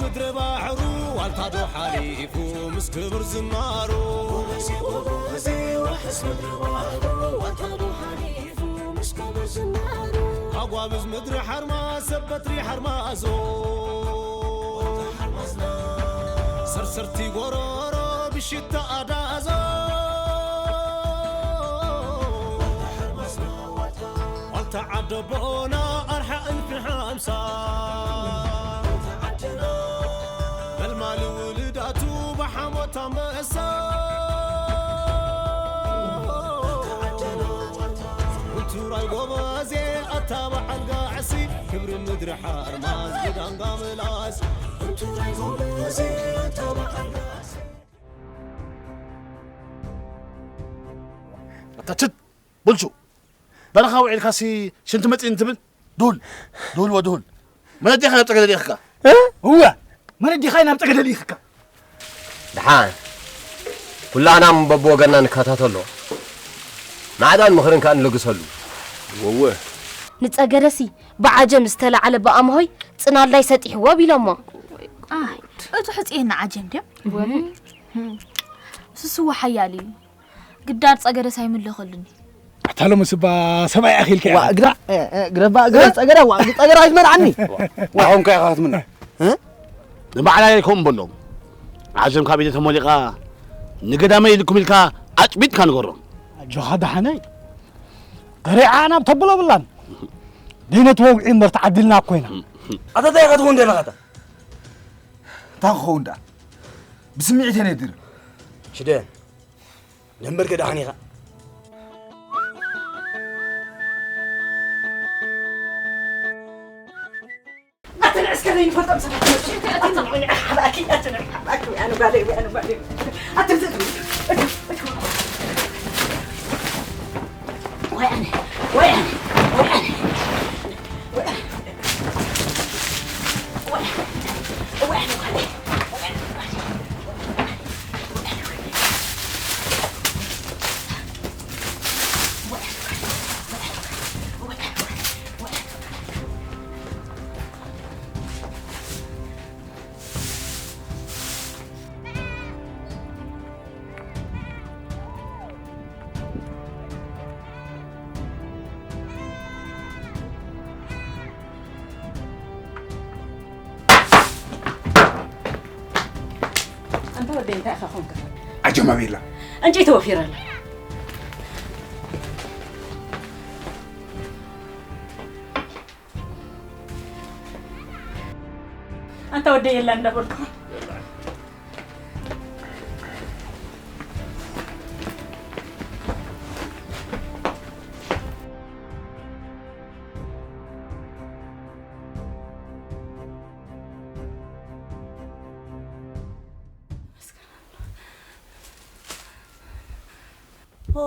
ምድሪ ባሕሩ ዋልታ ዶ ሓሊፉ ምስ ክብር ዝናሩ። ጎበዜ፣ ጎበዜ፣ ዋሕስ ምድሪ ባሕሩ ዋልታ ዶ ሓሊፉ ምስ ክብር ዝናሩ። ኣጓብዝ ምድሪ ሓርማዝ ሰብ በትሪ ሓርማዞ። ዋልታ ሓርማዝና። ሰርሰርቲ ጎሮሮ ብሽታ ኣዳዞ። ዋልታ ሓርማዝና ዋልታ። ዋልታ ዓደቦና ኣርሓ እልፊ ሓምሳ። መልማሊ ውልዳቱ ብሓሞት ኣንበሳ። ውቱራይ ጎበዜ ኣታ በዓል ጋዕሲ። ክብሪ ምድሪ ሓርማዝ ብዳንጋ ምላስ። ውቱራይ ጎበዜ ኣታ በዓል ጋዕሲ። ኣታ ችት! ብልሹ! በረኻ ውዒልካሲ ሽንቲ መጺእኒ ትብል? ዱል! ዱል ወዱል! መን ኣዴኻ ናብ ጸገደ ልኢኽካ? እ? እወ! መን ኣዴኻ ናብ ጸገደ ልኢኽካ? ደሓን። ኩላህና በብወገንና ንከታተሎ። ማዕዳን ምኽርን ከኣ ንልግሰሉ። ወወ። ንጸገደሲ ብዓጀም ዝተላዕለ ብኣምሆይ ጽናላይ ሰጢሕዎ ቢሎሞ። ኣይ፣ እቱ ሕጽየና ዓጀም ድዮም? ወ። ስስዋ ሓያል እዩ። ግዳር ጸገደስ ኣይምለኸሉኒ። ኣታ ሎሚ ስባ ሰብኣይ ኣኺልካ ዋ፣ ኢኻ። ግዳ፣ እ፣ እ፣ ግረባ፣ ግረ-፣ ጸገዳ፣ ዋ፣ ጸገዳ ኣይትመንዓኒ። ዋ፣ ኣሁን ከ ኢኻ ክትምነ? እ? ንባዕላ ኢልኩም በሎም። ዓጀም ካብ ኢደ ተሞሊቓ ንገዳመ ኢልኩም ኢልካ ኣጭቢጥካ ንገሮም። ኣጆኻ ደሓነይ። ገሬዓ ናብ ተብሎ ብላን። ደይነት ወግዒ እምበር ተዓዲልና እኮ ኢና። ኣታ እንታይ ኢኻ ትኸውን ዘለኻ ኣታ? እንታይ ክኸውን ደኣ? ብስምዒት እየ ነዲረ። ሽደ፣ ደንበርከ ደሓን ኢኻ? ኣቲ ንዕስከ ዘይንፈልጦም ሰባት መጽኡ። ኣቲ ንዑ፣ ንዑ፣ ሓባእኪ፣ ኣቲ ንዑ፣ ሓባእኪ፣ ወይ ኣነ ጓለይ፣ ወይ ኣነ ጓለይ። ኣቲ ብዘት፣ ኣቲ፣ ኣቲ። ወይ ኣነ፣ ወይ ኣነ፣ ወይ ኣነ። ኣንታ ወደይ እንታይ ኢኻ ኾንካ? ዓጀም ኣበይ ኣላ? ዕንጨይቲ ወፊራ ኣላ። ኣንታ ወደይ የላ እንዳበልኩ። ኦ።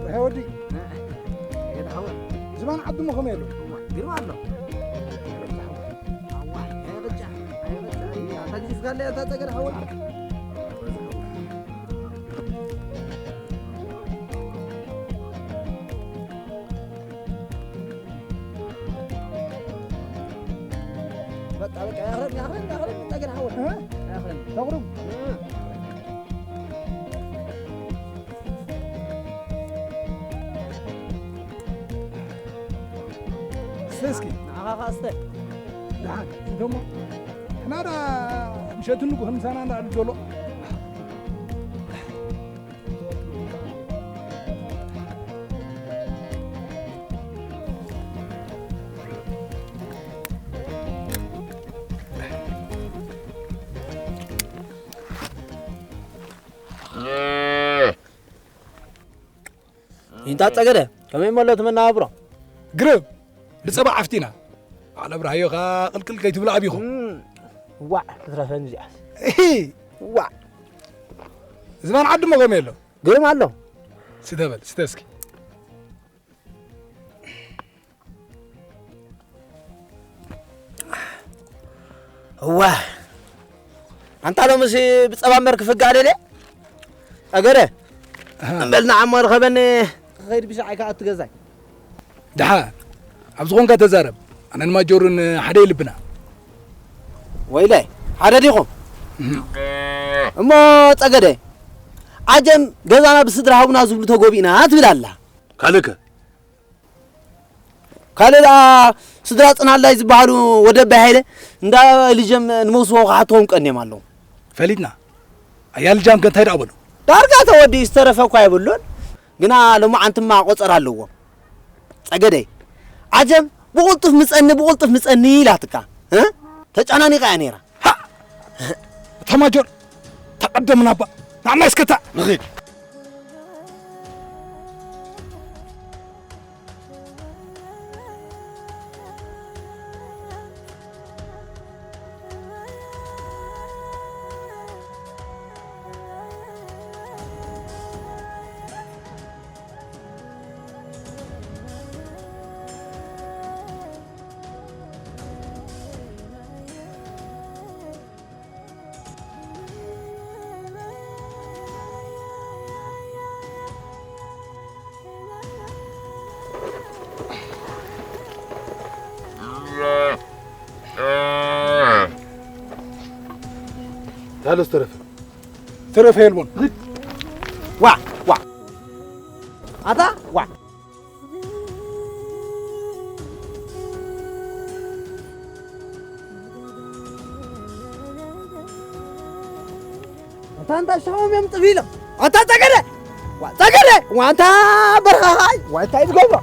ሄ ወዲ፣ ዝባን ዓድሞ ከመይ ኣሎ? ግርማ ኣሎ። ኣዋ፣ ኣያ በጫ፣ ኣያ በጫ፣ ኣታ ግዜ ስጋለ፣ ኣታ ጸገር ሓወል። በቃ፣ በቃ፣ ያኽረን፣ ያኽረን፣ ያኽረን፣ ጸገር ሓወል። እ? ያኽረን። ተቕሩብ። እ። እስተ እስኪ። ንዓኻ ኸኣ እስተ። ደሓን፣ ስተ እሞ። ንሕና ደኣ ምሸት ንጉህ ምሳና እንዳዕሉ ዘሎ። ይንታ ጸገደ፣ ከመይ መሎ እቲ መነባብሮ? ግርም፣ ብጸባ ዓፍቲና። ባዕለ ብርሃዮ ኸኣ ቅልቅል ከይትብሉ ኣቢኹም። እም፣ ዋዕ፣ ክትረፈኒ እዚኣስ። እሂ። ዋዕ። ዝባን ዓዲ እሞ ከመይ ኣሎ? ግርም ኣሎ። ስተ በል፣ ስተ እስኪ። እዋ ኣንታ ሎምሲ ብጸባ እምበር ክፍጋእ ደልየ? ጸገደ እምበልና ዓሞ ርኸበኒ። ክኸይድ ብሻዓይ ከኣቱ ገዛይ። ደሓ ኣብዚ ኾንካ ተዛረብ። ኣነን ማጆርን ሓደ የልብና። ወይለይ ሓደ ዲኹም? እሞ ጸገደ ዓጀም ገዛና ብስድራ ሃቡና ዝብሉ ተጎቢእና ትብል ኣላ። ካልእከ? ካልእ ደኣ ስድራ ጽናላይ ዝበሃሉ ወደ ኣባይ ሃይለ እንዳ ልጀም ንመውስቦ ክሓትዎም ቀንዮም ኣለዉ። ፈሊጥና። ኣያ ልጃም ከ እንታይ ደኣ በሉ? ዳርጋ ተወዲኡ ዝተረፈ እኳ የብሉን። ግና ሎማዓንትማ ቆጸራ ኣለዎም። ጸገደይ ዓጀም ብቕልጡፍ ምጸኒ ብቕልጡፍ ምጸኒ ኢላትካ። እ? ተጨናኒቓ እያ ነይራ። ሃ! እታ ማጆር ተቐደምና እባ ንዓና እስከታ ንኺድ። ታሎ ዝተረፈ ዝተረፈ የልቦን። ዋ ዋ ኣታ ዋ ኣታ እንታ ሻሆም እዮም ጥፍ ኢሎም። ኣታ ጸገደ ዋ ጸገደ ዋ ኣንታ በርኻኻይ ዋ እንታይ ትገብሮ?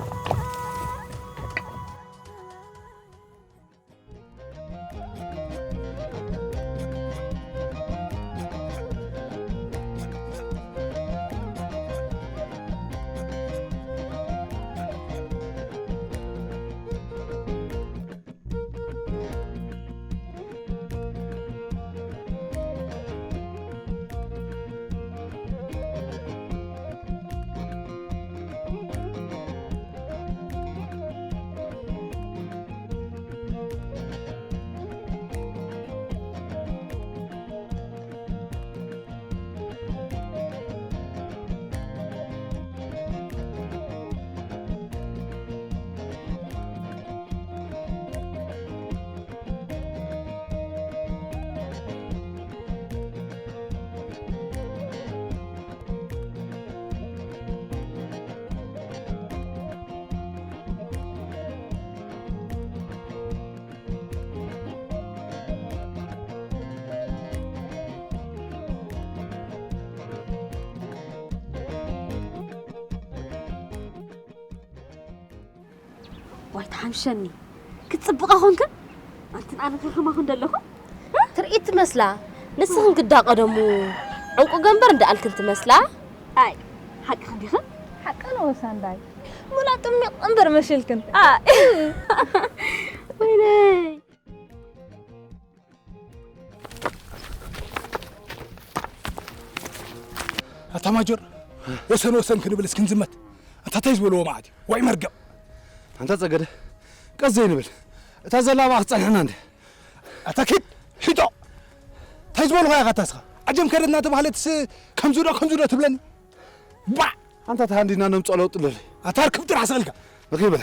ዋይ ተሓምሸኒ ክትጽብቓ ኾንክን ኣንትን ኣነ ከኸማኹን ደለኹ። ትርኢት ትመስላ ንስኽን ግዳ ቀደሙ ዕንቁ ገንበር እንዳኣልክን ትመስላ። ኣይ ሓቅኽን ዲኽን? ሓቂ ነው ሳንዳይ ሙላ ጥሚቕ እምበር መሽልክን። ወይለይ ኣታ ማጆር ወሰን ወሰን ክንብል እስክንዝመት ኣታ እንታይ ዝበልዎ ማለት እዩ? ዋይ መርገም። ኣንታ ጸገደ ቀስ ዘይንብል እታ ዘላ ባኽ ጸንሕና እንደ ኣታ ኪድ ሒጦ እንታይ ዝበልዎ ያኻታስኻ ዓጀም ከደት እናተባህለትስ ከምዚ ዶ ከምዚ ዶ ትብለኒ? ባዕ ኣንታ ተሃንዲና ነምጾ ለውጥ ለለ ኣታ ርክብ ጥራሕ ስቕልካ ንኺብል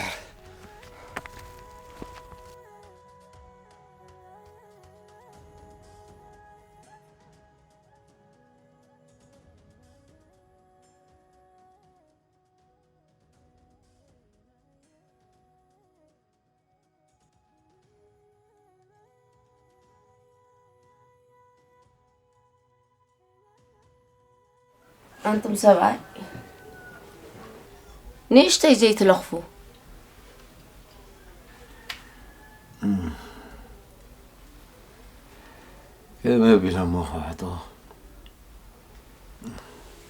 ኣንቱም ሰብኣይ ንእሽተይ ዘይትለኽፉ። ከመይ ኣቢሎሞ ክውሕጦ?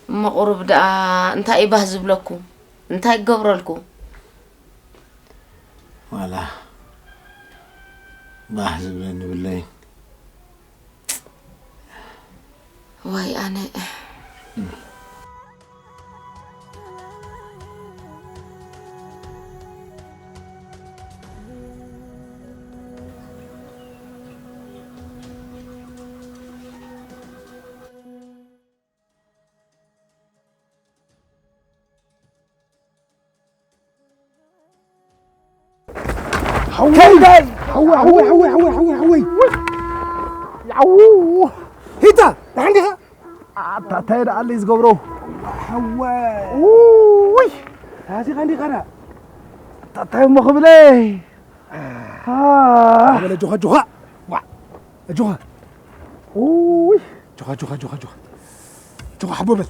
እሞ ቁሩብ ደኣ እንታይ እዩ ባህ ዝብለኩም? እንታይ ክገብረልኩም? ዋላ ባህ ዝብለኒ ብለይን። ዋይ ኣነ። ሓወይ! ሓወይ፣ ሓወይ፣ ሓወይ፣ ሓወይ፣ ሓወይ፣ ሓወይ! ያው! ሂታ፣ ደሓን ዲኻ? ኣታ እንታይ ደኣ ኣለይ ዝገብሮ? ሓወይ! ውይ! ታዚኻ እንዲኻ ደኣ? ኣታ እንታይ እሞ ክብለይ? አ! በለ፣ ጆኻ፣ ጆኻ! ዋ! ጆኻ! ውይ! ጆኻ፣ ጆኻ፣ ጆኻ፣ ጆኻ! ጆኻ፣ ሓቦ በል!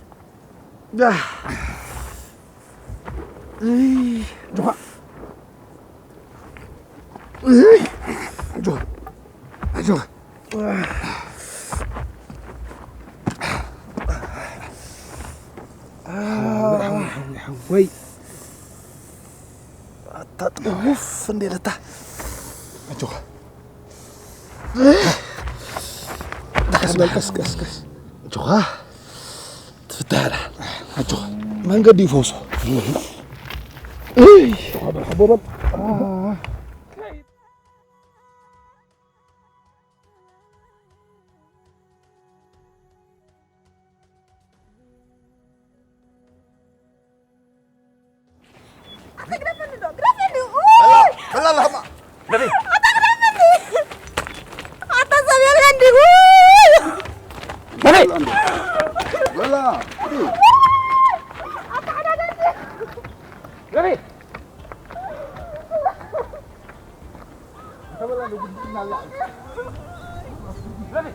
ዳ! እይ! ጆኻ! እይ! ጆኻ! ጆኻ! ወይ! ኣታ ጥውፍ እንዴ ለታ! ኣጆኻ! ቀስ በል፣ ቀስ፣ ቀስ፣ ቀስ። ኣጆኻ! ትፍታሕ ኢኻ። ኣጆኻ! መንገዲ ይፈውሶ። እይ! ሓቦ በል፣ ሓቦ በል። ኣታ ግደፈኒ ዶ፣ ግደፈኒ። ውይ! በላ፣ በላ፣ በላ፣ ሃማ። ግደፊ። ኣታ ግደፈኒ። ኣታ ሰብ የለን ድዩ? ውይ! ግደፊ። በላ። ኣታ ሓዳጋኒ። ግደፊ። ግደፊ።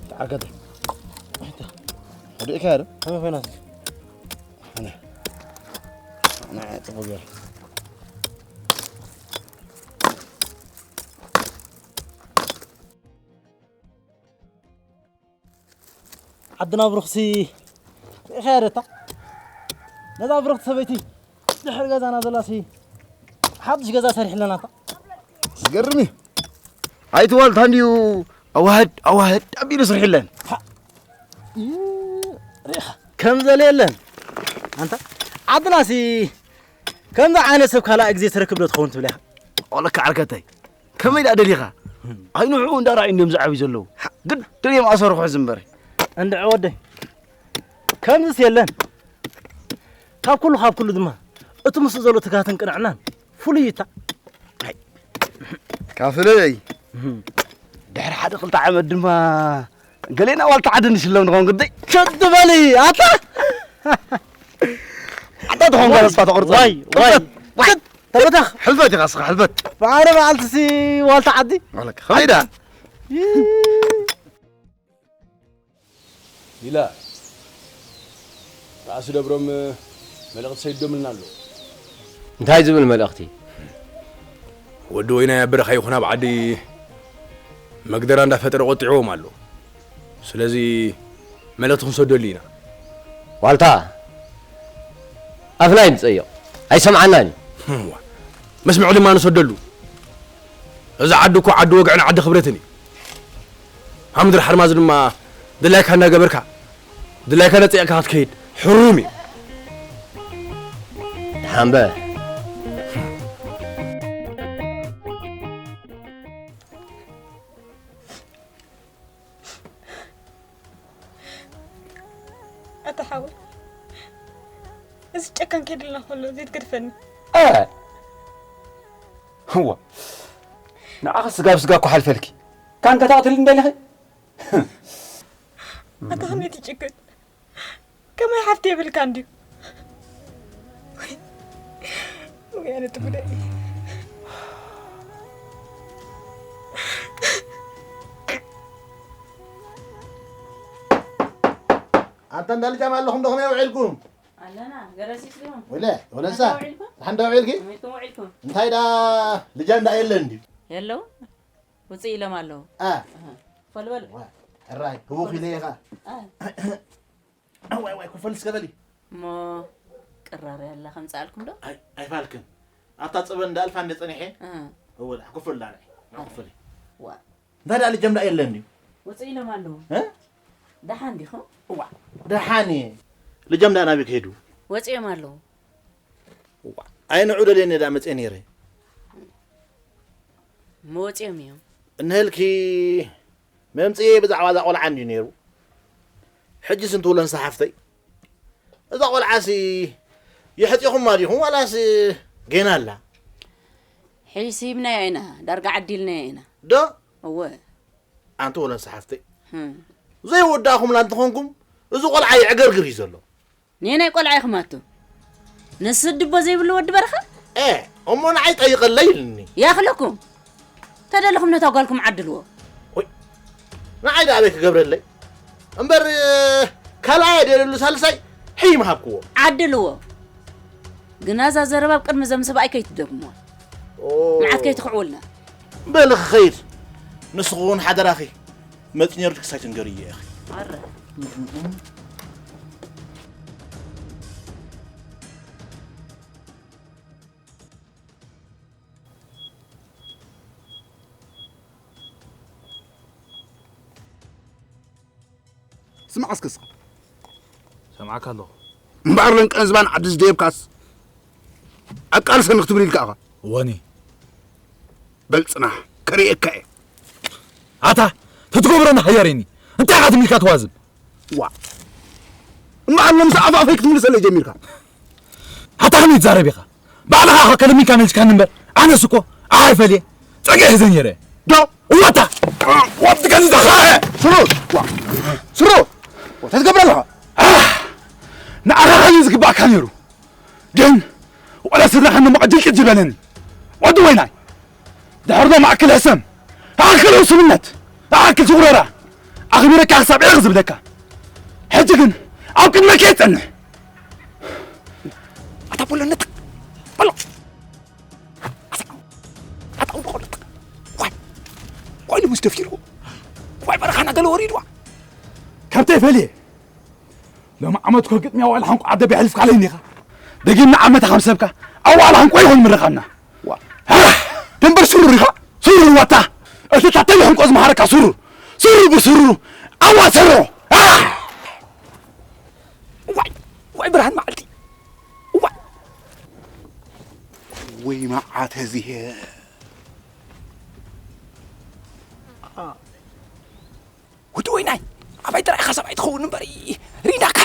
ተዓርከተይ። ወዲእካያ ዶ? ከመይ ኮይና? ኣነ። ኣነ ጽቡቅ ገይረ። ዓድና ብሩኽሲ ርኢኻያ ዶ እታ? ነዛ ብሩኽቲ ሰበይቲ ድሕሪ ገዛና ዘላሲ ሓድሽ ገዛ ሰሪሕለና እታ። ዝገርም እዩ። ኣይቲ ዋልታ እንድዩ ኣዋህድ፣ ኣዋህድ ኣቢሉ ስርሕለን። ሃ፣ እዩ፣ ርኢኻ። ከም ዘልየለን። ኣንታ፣ ዓድናሲ ከምዚ ዓይነት ሰብ ካልኣይ ግዜ ትረክብ ዶ ትኸውን ትብል ኢኻ? ኦለካ ዓርከተይ፣ ከመይ ደኣ ደሊኻ? ኣይንዕኡ እንዳ ረኣዩ እንድዮም ዝዓብዩ ዘለዉ። ግድ እዮም ኣሰርሑ ዝንበር። እንድዒ ወደይ፣ ከምዚስ የለን። ካብ ኩሉ፣ ካብ ኩሉ ድማ እቲ ምስኡ ዘሎ ትግሃትን ቅንዕናን ፍሉይ እዩ እታ። ኣይ። ካብ ፍለይ። እህም። ድሕሪ ሓደ ክልተ ዓመት ድማ ገሌና ዋልታ ዓዲ ንሽለም ንኸውን ግደይ። ሸጥ በሊ፣ ኣታ! ኣታ ትኾን ዋይ፣ ተስፋ ተቑርጽ። ዋይ፣ ዋይ። ሕልፈት፣ ዋይ። ተበተኽ። ሕልፈት ኢኻ እስኻ፣ ሕልፈት። ብዓረ በዓልቲ ሲ ዋልታ ዓዲ። ዋለካ፣ ከመይ ደኣ? ይ- ኢላ ራእሲ ደብሮም መልእኽቲ ሰዲዶምልና ኣለዉ። እንታይ ዝብል መልእኽቲ? ወዲ ወይናይ ኣብ በረኻ ይኹን ኣብ ዓዲ መግደራ እንዳፈጠረ ቆጢዕዎም ኣሎ። ስለዚ መልእኽቲ ክንሰደሉ ኢና። ዋልታ፣ ኣፍና ይንጸዮ። ኣይሰምዓናን እዩ። እዋ፣ መስምዑ ድማ ንሰደሉ። እዚ ዓዲ እኮ ዓዲ ወግዕን ዓዲ ክብረትን እዩ። ኣብ ምድሪ ሓርማዝ ድማ ድላይካ እናገበርካ፣ ድላይካ ነጺቕካ ክትከይድ ሕሩም እዩ። ደሓን በል። ኣታ ሓወይ፣ እዚ ጨካን ከይድልና ከሎ ዘይትገድፈኒ። እ፣ እዋ፣ ንዓኺ ስጋ ብስጋ እኮ ሓልፈልኪ። ካን ከታቕትልኒ ደሊኺ? ኣታ ከመይ ትጭክን? ከማይ ሓፍቲ የብልካ እንድዩ። ወይ፣ ወይ ኣነ ትጉዳይ። ኣንታ እንዳ ልጃም ኣለኹም ዶ ከመይ ውዒልኩም? ኣለና፣ ገረሲስ ዲኹም? ወለ፣ ወለሳ። ኣንታ ውዒልኩም? ሓንዳ ውዒልኪ? ከመይኩም ውዒልኩም? እንታይ ዳ ልጃም ዳ የለን ድዩ? የለውን? ውፅእ ኢሎም ኣለዉ። አ። ኣሃ። ፈልበል። ዋ፣ ሕራይ፣ ህቡኽ ኢለ ኢኻ። አ። ዋይ፣ ዋይ፣ ክፈል እስከ በሊ። እሞ ቅራር ያላ ከምጽኣልኩም ዶ? ኣይ፣ ኣይፋልክን። ኣብታ ጸበል እንዳ ኣልፋ እንደ ጸኒሐ። እ። እወ፣ ደኣ ክፈል ዳነ። ኣይ። ክፈል። ዋ። እንታይ ደኣ ልጀም ደኣ የለን ድዩ? ወጽእ ኢሎም ኣለዉ። እ? ደሓን ዲኹም? ዋ፣ ደሓን እየ። ልጀም ደኣ ናበይ ከይዱ? ወጺኦም ኣለዉ። ዋ፣ ኣይ ንዑ ደልየኒ ደኣ መጽየ ነይረ። መወጺኦም እዮም። እንሀልኪ መምጽኤ ብዛዕባ እዛ ቆልዓ እንድዩ ነይሩ። ሕጂስ እንትብሎ ንሳ ሓፍተይ፣ እዛ ቆልዓሲ የሕጺኹማ ዲኹም ዋላስ ጌና ኣላ? ሕጂ ስሂብናያ ኢና፣ ዳርጋ ዓዲልናያ ኢና። ዶ? እወ። ኣንቲ ወለንሳ ሓፍተይ፣ ህም። ዘይወዳእኹምላ እንተኾንኩም፣ እዚ ቆልዓ ይዕገርግር እዩ ዘሎ። ንየናይ ቆልዓ ኢኹም ኣቱ? ነዚ ስድቦ ዘይብሉ ወዲ በረኻ? ኤ፣ እሞ ንዓይ ጠይቐለይ ኢልኒ። ያኽለኩም። ተደለኹም ነታ ጓልኩም ዓድልዎ። ወይ፣ ንዓይ ደኣ ኣበይ ክገብረለይ? እምበር፣ ካልኣይ ደለሉ ሳልሳይ ሕይ ምሃብክዎ። ዓድልዎ። ግና እዛ ዘረባ ኣብ ቅድሚ ዘም ሰብኣይ ከይትደግምዋ። ኦ። መዓት ከይትኽዕውልና። በሊ ክኸይድ። ንስኹ እውን ሓደራኺ። መጽኘርድ ክሳይ ትንገርዮ ኢኺ። ኣረ። ስማዕ እስከ ስቕ። ሰምዓካ ኣለኹ። እምበኣር ለንቀን ዝባን ዓዲ ዝደየብካስ ኣቃልሰኒ ክትብል ኢልካ ኢኻ። ወኒ። በል ጽናሕ፣ ከርእየካ እየ። ኣታ፣ ተትገብረና ሓያር እኒ። እንታይ ኢኻ ትም ኢልካ ትዋዝብ? ዋ። እምበኣር ሎምስ ኣፍ ኣፈይ ክትምልሰለይ ጀሚርካ። ኣታ ከመይ ትዛረብ ኢኻ? ባዕልኻ ኢኻ ከለሚንካ መልስካኒ እምበር፣ ኣነስ እኮ ኣሃይ ፈልየ ጸግዒ ሒዘ ነይረ። ዶ? እወታ! ወዲ ከዚ ዘኸ! ስሩ! ዋ! ስሩ! ዋ፣ እንታይ ትገብር ኣለኻ? ኣህ! ንዓኻ እዩ ዝግባእካ ነይሩ። ግን ዋላ ስድራኻ ንመቐ ድልቅት ዝበለኒ። ወዲ ወይናይ! ድሕርዶ ማእከል ሕሰም፣ ኣክል ውስንነት፣ ኣክል ዝውረራ፣ ኣኽቢረካ ክሳብ ዕርቕ ዝብለካ። ሕጂ ግን ኣብ ቅድመ ከየጸንሕ። ኣታ ቦሎነት፣ በሎ። ኣታ፣ ኣታ፣ ኣታ፣ ቆልጥ። ዋይ፣ ዋይ፣ ንሙስ ደፊርዎ። ዋይ፣ በረኻና ገለ ወሪድዋ። ከምተይ ፈልየ። ሎም ዓመት ኮ ግጥሚ ኣዋል ሓንቆ ዓደ ቢሕልፍ ካለይ ኒኻ። ደጊምና ዓመታ ከም ሰብካ ኣዋል ሓንቆ ይኹን ምረኻና። ዋ። ኣህ! ደንበር ስሩር ኢኻ። ስሩር ዋታ። እቲ ታተይ ሕንቆ ዝመሃረካ ስሩር። ስሩር ብስሩር። ኣዋ ስሩር። ኣህ! ዋይ፣ ዋይ ብርሃን መዓልቲ። ዋይ። ወይ መዓተ እዚሄ። ወዲ ወይናይ፣ ኣባይ ጥራይ ኢኻ ሰብኣይ ትኸውን እምበር፣ ሪናካ፣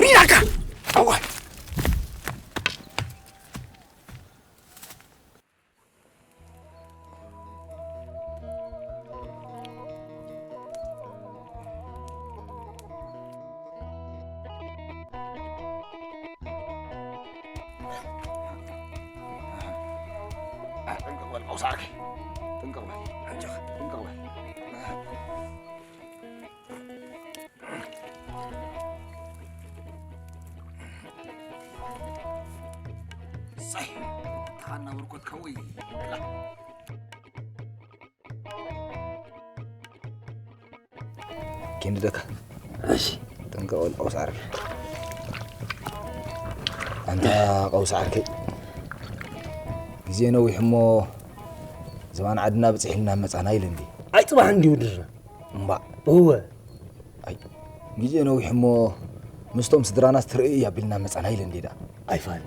ሪናካ። ኣዋ። ጥንቅቕ በል፣ ኣውሳዕኪ። ጥንቅቕ በል። ኣንጃኻ፣ ጥንቅቕ በል። ሳይ፣ ተሃና ብርኮት ከውይ። ኪንድደካ። እሺ። ጥንቀቕ በል፣ ቀውስ ዓርከይ። ኣንታ ቀውስ ዓርከይ። ግዜ ነዊሕ እሞ ዝባን ዓድና ብጽሕ ኢልና መጻና ኢለ እንዲ። ኣይ ጽባሕ እንዲ ውድድርና። እምባእ። እወ። ኣይ፣ ግዜ ነዊሕ እሞ ምስቶም ስድራናስ ትርእይ ኣቢልና መጻና ኢለ እንዲ ደኣ። ኣይፋል።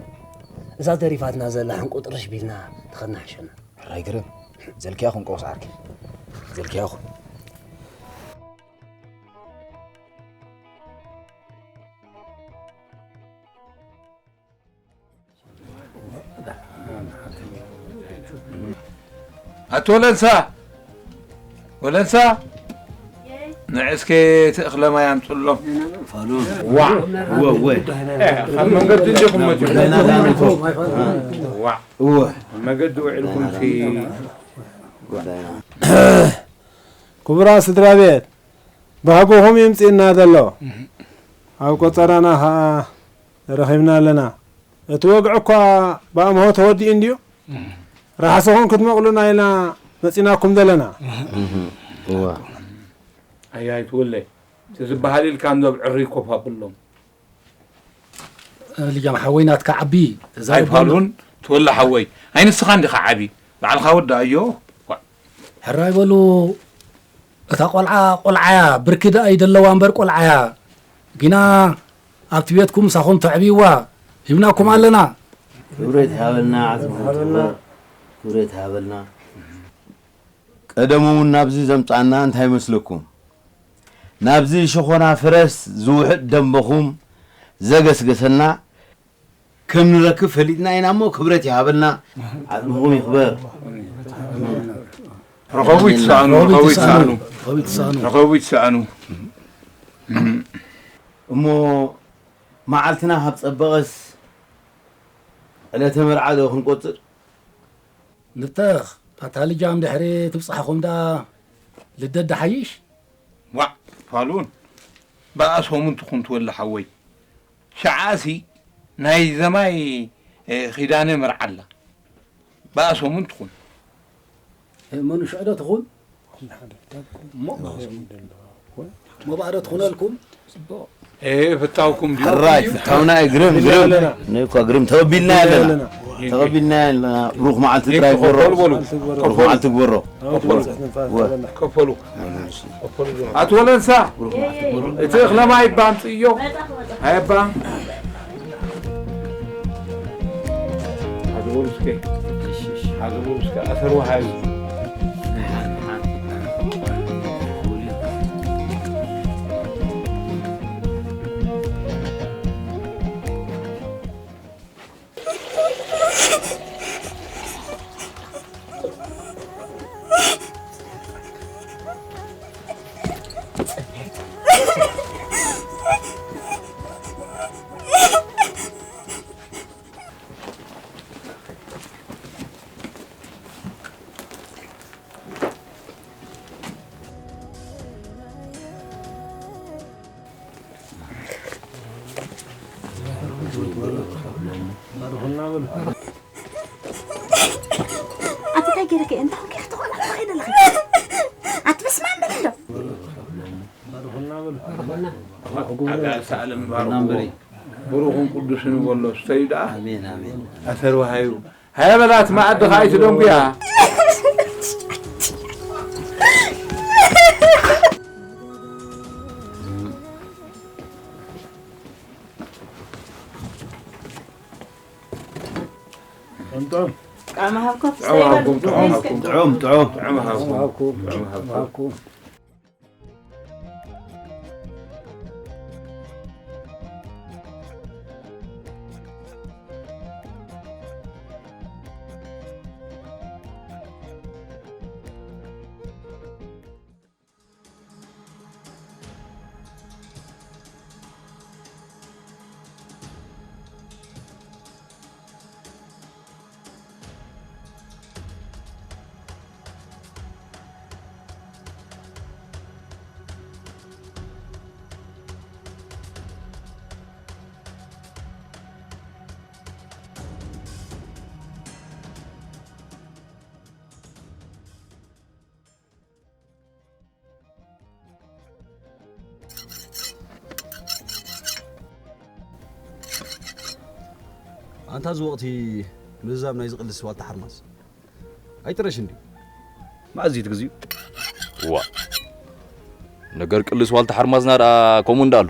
እዛ ተሪፋትና ዘላ ሕንቁጥርሽ ቢልና ተኸድና ሓሸና። ሕራይ ግርም። ዘልክያ ኹን ቀውስ ዓርከይ። ዘልክያ ኹን። ኣቶ ወለንሳ፣ ወለንሳ፣ ንዕ እስከ እቲ እኽለ ማይ ኣምጽሎም። ፋሉን። ዋ። እወ፣ እወ። እ፣ ኣብ መንገዲ እንዲኹም መጺኹም። ዋ። እወ። ኣብ መገዲ ውዒልኩም ሲ። ክቡራት ስድራ ቤት፣ ባህግኹም ይምጽእና ዘሎ። ኣብ ቆጸራና ኸኣ ረኺብና ኣለና። እቲ ወግዒ እኳ ብኣምሆ ተወዲኡ እንድዩ። ራሕስኹም ክትመቕሉና ኢና መጺናኩም ዘለና። እዋ። ኣያይ ትወለይ፣ እቲ ዝበሃል ኢልካ እንዶ ኣብ ዕሪ ኮፍ ኣብሎም። ልጃም ሓወይ ናትካ ዓቢ ተዛሪብካ ኣሎ። ኣይፋሉን ትወለ ሓወይ፣ ኣይ ንስኻ እንዲኻ ዓቢ፣ ባዕልኻ ወዳእዮ። ዋ፣ ሕራይ በሉ። እታ ቆልዓ ቆልዓያ ብርኪ ደኣ ይደለዋ እምበር ቆልዓያ ጊና ኣብቲ ቤትኩም ምሳኹም ተዕብይዋ ሂብናኩም ኣለና። ክብረት ይሃበልና ዓጽምኹም ትኽበር። ክብረት ይሃበልና። ቀደም እውን ናብዚ ዘምጻና እንታይ ይመስለኩም? ናብዚ ሸኾና ፈረስ ዝውሕጥ ደምበኹም ዘገስገሰና ከም ንረክብ ፈሊጥና ኢና እሞ ክብረት ይሃበልና። ዓጽምኹም ይኽበር። ረኸቡ ይትሰኣኑ፣ ረኸቡ ይትሰኣኑ፣ ረኸቡ ይትሰኣኑ። እሞ መዓልትና ካብ ጸበቐስ ዕለተ መርዓ ዶ ክንቆጽር? ንተኽ ኣታ ልጃም ድሕሪ ትብጻሕኹም ደኣ ልደት ደሓይሽ። ዋዕ ፋሉን ብኣ ሰሙን ትኹን ትወሊ ሓወይ። ሸዓሲ ናይ ዘማይ ኪዳነ መርዓ ኣላ። ብኣ ሰሙን ትኹን። መኑ ሽዕዶ ትኹን? ሞባዕዶ ትኹነልኩም? ኤ ፍታውኩም ድዩ? ሕራይ ፍታውና እዩ ግርም ግርም። ንእኳ ግርም ተቐቢልና ኣለና። ተቐቢልና ኣለና። ብሩኽ መዓልቲ ጥራይ ግበሮ። ብሩኽ መዓልቲ ግበሮ። ከፈሉ። ኣቶ ወለንሳ እቲ እኽለ ማይ እባ ኣምፅእዮ። ኣይ እባ ሓዝበሉ እስከ። ሓዝበሉ እስከ ኣሰር ወሃቢ። ኣቲ እንታይ ገይረኪ? እንታይ ኮንኪ ክትኾና ትኸይድ ኣለኺ? ኣቲ በስመ ኣብ በል እንዶ። ኣጋእዝተ ዓለም ይባርኽዎ። ብሩኽን ቅዱስን በሎ ስተዩ ደኣ። ኣሜን፣ ኣሜን። ኣሰር ወሃዩ። ሃየ በላት መኣዲ ኸኣ ኣይትደንጉያ። ጥዑም ሃብኩም፣ ጥዑም ሃብኩም፣ ጥዑም፣ ጥዑም። ጥዑም ሃብኩም፣ ጥዑም ሃብኩም። ኣንታ እዚ ወቕቲ ምዝዛም ናይ ዝቕልስ ዋልታ ሓርማዝ ኣይጥረሽን ድዩ? መኣዝ እዩ እቲ ግዚኡ? እዋ ነገር ቅልስ ዋልታ ሓርማዝና ደኣ ከምኡ እንዳኣሉ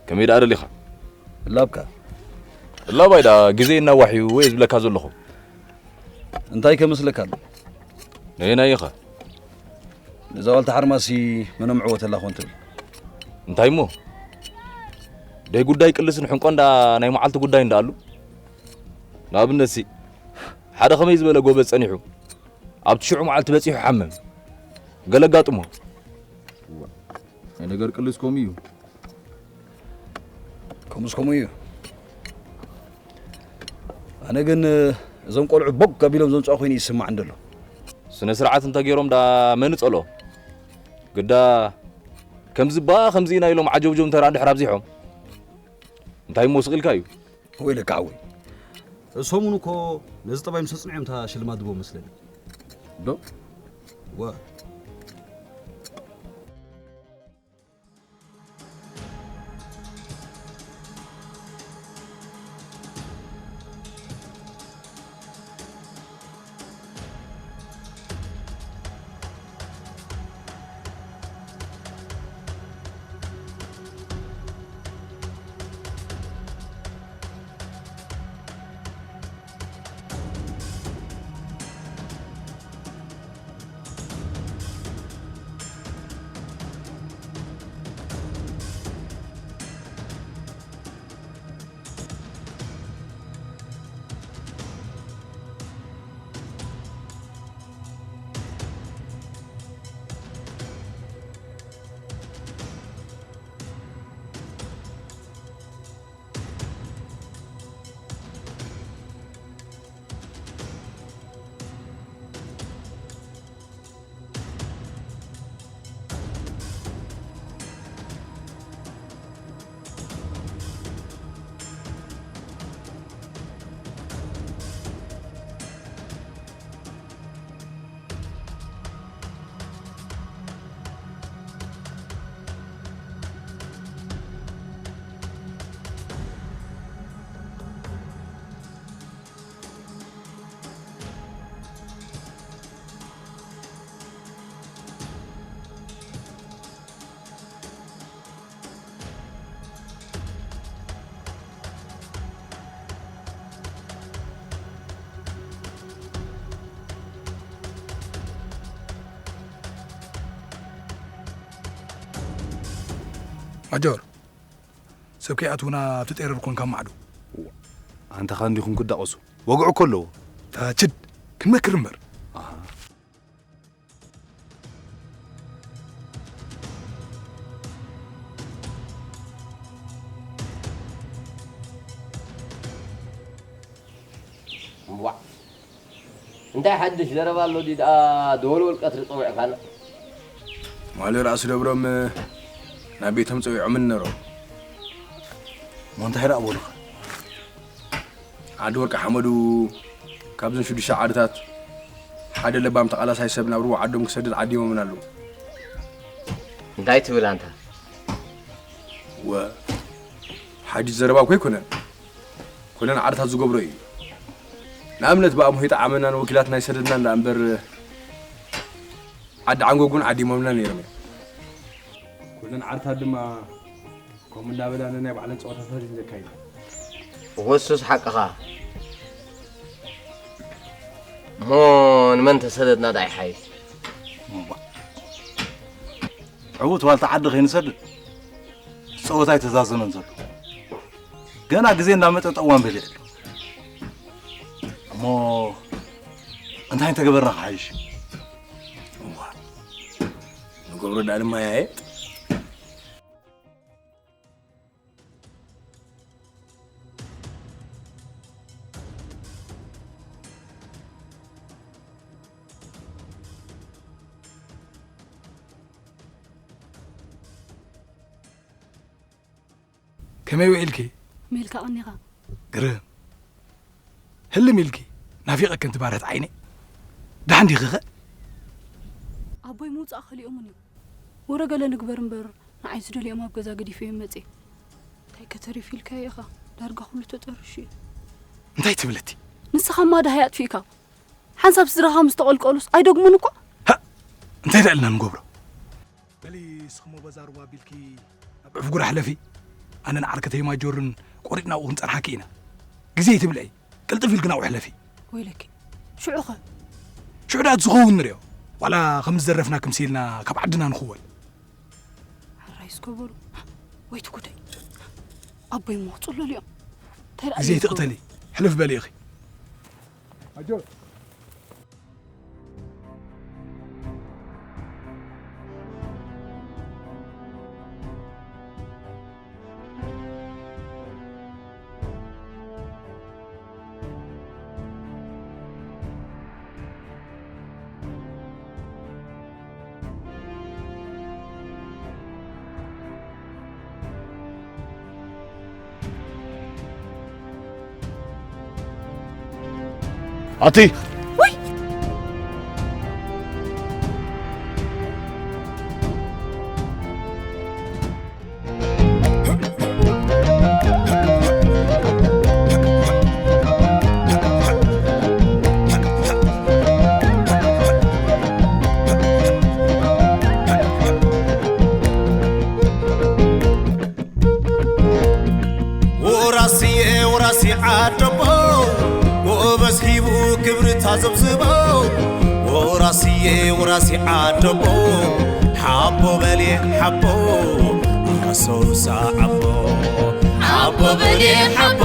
ከመይ ደኣ ደሊኻ? እላብካ እላባይ ደኣ ግዜ እናዋሕዩ እየ ዝብለካ ዘለኹ። እንታይ ከመስለካ ኣሎ? ነየናይ ኢኻ? ነዛ ዋልታ ሓርማሲ መነምዕዎ ተላ ኮን ትብል። እንታይ እሞ ደይ ጉዳይ ቅልስን ሕንቆ እንዳ ናይ መዓልቲ ጉዳይ እንዳኣሉ ንኣብነትሲ ሓደ ከመይ ዝበለ ጎበዝ ጸኒሑ ኣብቲ ሽዑ መዓልቲ በጺሑ ሓመም ገለ ኣጋጥሞ ናይ ነገር ቅልስ ከምኡ እዩ። ከምኡስ ከምኡ እዩ። ኣነ ግን እዞም ቆልዑ ቦግ ኣቢሎም ዘምፅኦ ኮይኑ ይስማዕ እንደሎ። ስነ ስርዓት እንተገይሮም ዳ መን ጸልኦ ግዳ ከምዚ ባ ከምዚ ኢና ኢሎም ዓጀውጀው እንተ ደኣ ድሕር ኣብዚሖም እንታይ እሞ ስቕ ኢልካ እዩ። ወይለካ ሓወይ ሰሙን እኮ ነዚ ጠባይ ምስ ኣፅንዖም እታ ሽልማት ድቦ መስለኒ። ዶ? ወ ኣጆር፣ ሰብ ከይኣትውና ኣብቲ ጤረር ኮንካ ማዕዶ። ኣንታ ኻንዲኹም ክዳቐሱ። ወግዑ እኮ ኣለዎ። ታችድ፣ ክንመክር እምበር። ኣሃ። እምቧዕ። እንታይ ሓድሽ ዘረባ ኣሎ ድዩ ደኣ ደወልወል ቀትሪ ጸዊዕካና? ትማሊ ራእሲ ደብሮም ናብ ቤቶም ጸዊዖምን ነሮም። እሞ እንታይ ደኣ በሉኻ? ዓዲ ወርቂ ሓመዱ ካብዘን ሽዱሽተ ዓድታት ሓደ ለባም ተቓላሳይ ሰብ ናብ ርቡዕ ዓዶም ክሰድድ ዓዲሞምን ኣለዉ። እንታይ ትብል ኣንታ? ወ-፣ ሓዲሽ ዘረባ እኮ ኣይኮነን። ኩለን ዓድታት ዝገብሮ እዩ። ንኣብነት ብኣምሆይ ጠዓመናን ወኪላትና ይሰደድና እንዳ እምበር ዓዲ ዓንጎጉን ዓዲሞምና ነይሮም እዮም። ኩለን ዓድታት ድማ ከምኡ እንዳበላ ነናይ ባዕለን ጸወታታት እየን ዘካይዳ። ወሱስ ሓቅኻ። እሞ ንመን ተሰደድና ደኣ ይሓይሽ? እምቧ። ዕዉት ዋልታ ዓዲ ከይንሰድድ ጸወታ ኣይተዛዘመን ዘሎ። ገና ግዜ እንዳመጸ ጠዋም በሊዑ ኣሎ። እሞ እንታይ እንተገበርና ክሓይሽ? እዋ፣ ንገብሮ ደኣ ድማ ያየ። ከመይ ውዒልኪ? ሜልካ ቀኒኻ? ግርም። ህልም ኢልኪ ናፊቐኪ እንቲ ባርህት ዓይነይ። ደሓን ዲኺኸ? ኣቦይ ምውጻእ ከሊኦሙኒ። ወረ ገለ ንግበር እምበር ንዓይ ዝደልዮም ኣብ ገዛ ገዲፈዮም መጽየ። እንታይ ከተሪፍ ኢልካዮ ኢኻ? ዳርጋ ኩሉ ተጠርሹ እዩ። እንታይ ትብለቲ? ንስኻ እማ ደሃይ ኣጥፊእካ። ሓንሳብ ስድራኻ ምስ ተቐልቀሉስ ኣይደግሙን እኳ። ሃ! እንታይ ደኣ ኢልና ንገብሮ? በሊ ስኽሞ በዛ ሩባ ኣቢልኪ ኣብ ዕፍ ጉራ ሕለፊ። ኣነን ዓርከተይ ማጆርን ቆሪጽና ኣብኡ ክንጸንሓኪ ኢና። ግዜ ኣይትብልዒ። ቅልጥፍ ኢልኪ ናብኡ ሕለፊ። ወይለኪ። ሽዑኸ? ሽዑ ደኣ እቲ ዝኸውን ንሪኦ። ዋላ ከም ዝዘረፍና ክምሲልና ካብ ዓድና ንኽወል። ሕራይ እስከ በሉ። ወይ ትጉደይ። ኣቦይ እሞ ክጽለሉ እዮም። እንታይ ደኣ ግዜ ይገብሩ? ኣይትቕተሊ። ሕልፍ በሊ ኢኺ። ኣጆር። ኣቲ። ውይ! ወራስየ ወራሲ ዓደቦ፣ ጎበዝ ሂቡ ክብሪ ታዘብዝቦ። ወራስየ ወራሲ ዓደቦ፣ ሓቦ በልየ ሓቦ፣ ኣሰሩሳ ዓቦ። ሓቦ በልየ ሓቦ፣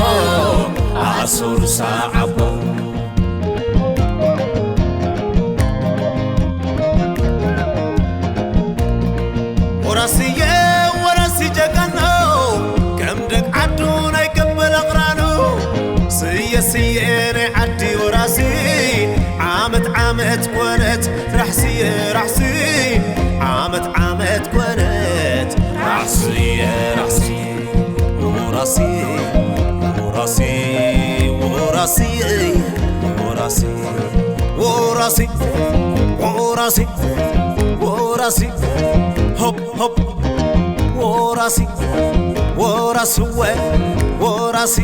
ኣሰሩሳ ዓቦ። ወራስየ ወራሲ ጀጋኑ፣ ከም ደግ ዓዱ ናይ ቀበል ኣቕራኑ። ስየ ስየ ናይ ዓዲ ወራሲ፣ ዓመት ዓመት ኮነት ራሕስየ ራሕሲ፣ ዓመት ዓመት ኮነት ራሕስየ ራሕሲ። ወራሲ፣ ወራሲ፣ ወራሲ፣ ወራሲ፣ ወራሲ፣ ወራሲ፣ ወራሲ፣ ሆፕ፣ ሆፕ፣ ወራሲ፣ ወራስወ፣ ወራሲ።